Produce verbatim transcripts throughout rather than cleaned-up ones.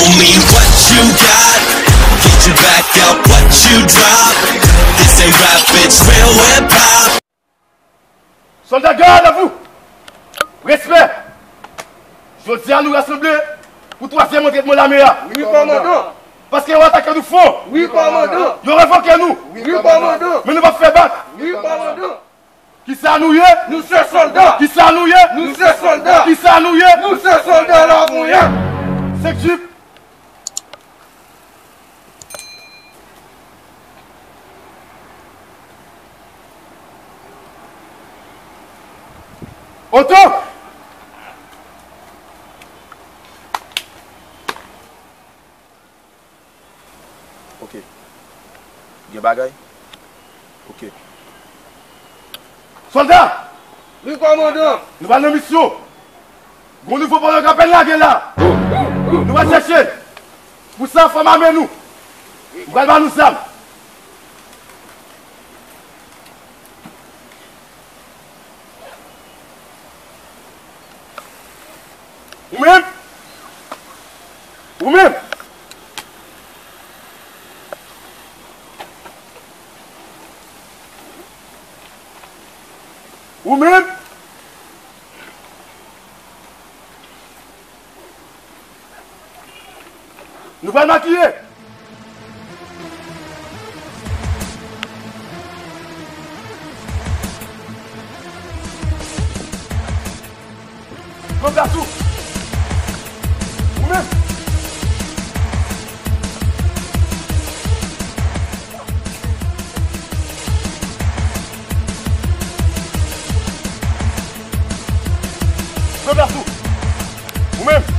Show me what you got. Get you back up what you drop. This ain't rap, it's real hip hop. Soldats, garde à vous! Respè! Jodi a, nou rasanble pou twazyèm antrenman lame a. Wi, kòmandan. Paske yo atake nou fò. Wi, kòmandan. Yo revoke nou. Wi, kòmandan. Men nou p ap fè bak. Wi, kòmandan. Kisa nou ye? Nou se sòlda. Kisa nou ye? Nou se sòlda. Kisa nou ye? Nou se sòlda Lavonyè. Senk jip. Oto! Ok. Gen bagay? Ok. Sòlda! Wi, kòmandan. Nou pral nan misyon. Gon nouvo pòtoka pèn lage la. Nou pral chèche. Pou sa, fò m ame nou. Nou pral ba nou zam. Ou menm? Ou menm? Ou menm? Nou pral makiye. Pran plas ou. Ou menm. Pran plas ou. Ou menm.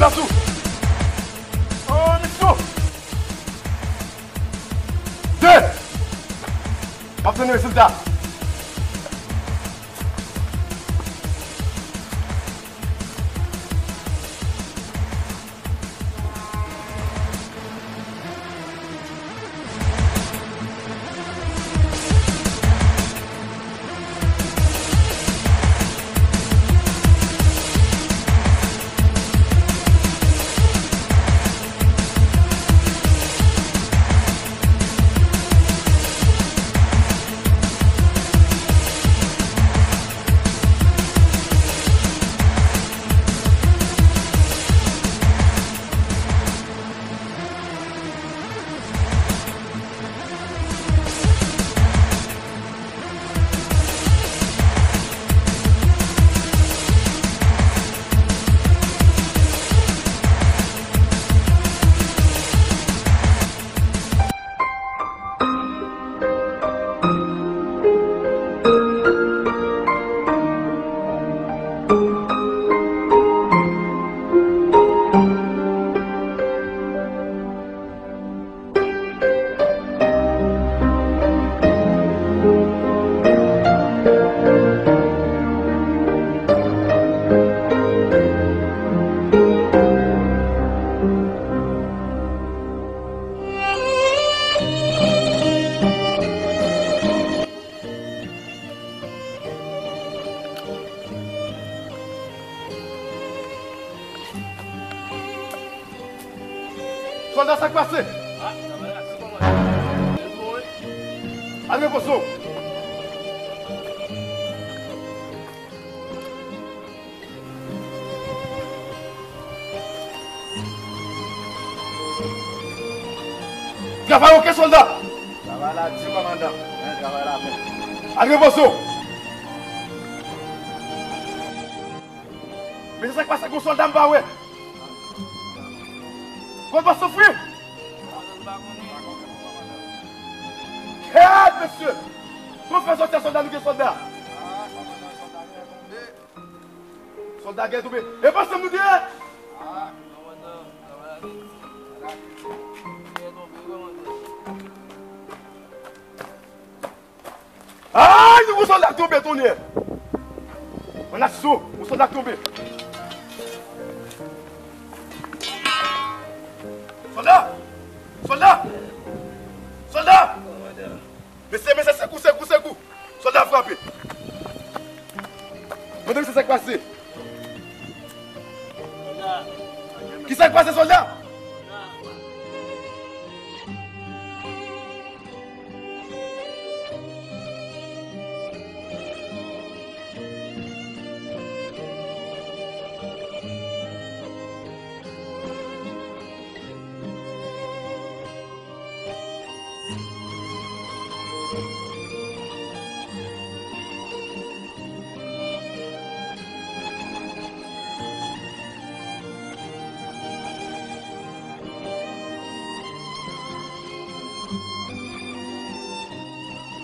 Plas ou. An misyon. De. M ap tann rezilta. Sòlda, sa k pase? Al repoze w. Travay ok, sòlda? Travay la di, kòmandan. Men travay la bon. Al repoze w. Men se sa k pase ak yon sòlda m pa wè. Kòman w soufri? Kèt, mesye! Kòman fè sòti a sòlda, nou gen sòlda? Sòlda gen tonbe. E panse m nou te ye? Ay, yon sòlda tonbe, tonnè! Ann asou, yon sòlda tonbe. Sòlda! Sòlda! Sòlda! Mesye, mesye, sekou, sekou, sekou! Sòlda frape! Mande mesye sa k pase! Kisa k pase, sòlda?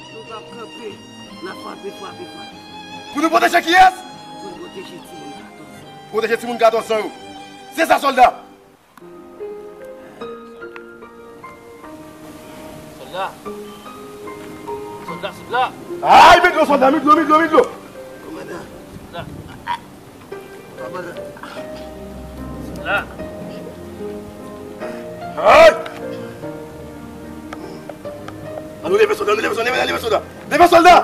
Nou p ap kanpe, n ap frape, frape, frape. Pou nou pwoteje kiyès? Pou n pwoteje timoun katòz an. Pwoteje timoun katòz an yo. Se sa, sòlda. Sòlda. Sòlda, sòlda. Ay, met dlo, sòlda, met dlo, met dlo, met dlo. Kòmandan. Sòlda. Kòmandan. Sòlda. Ay! Ann nou leve sòlda, ann nou leve sòlda, leve sòlda. Leve sòlda!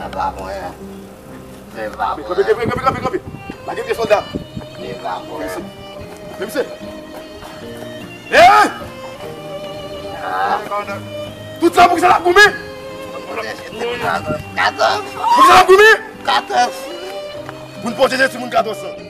Papa mwen. Kanpe, kanpe, kanpe, kanpe, kanpe. Lage pye sòlda. Men misye. Men misye. Hey! Tout sa pou kisa l ap goumen? Pou kisa l ap goumen? Pou n pwoteje timoun katòz an.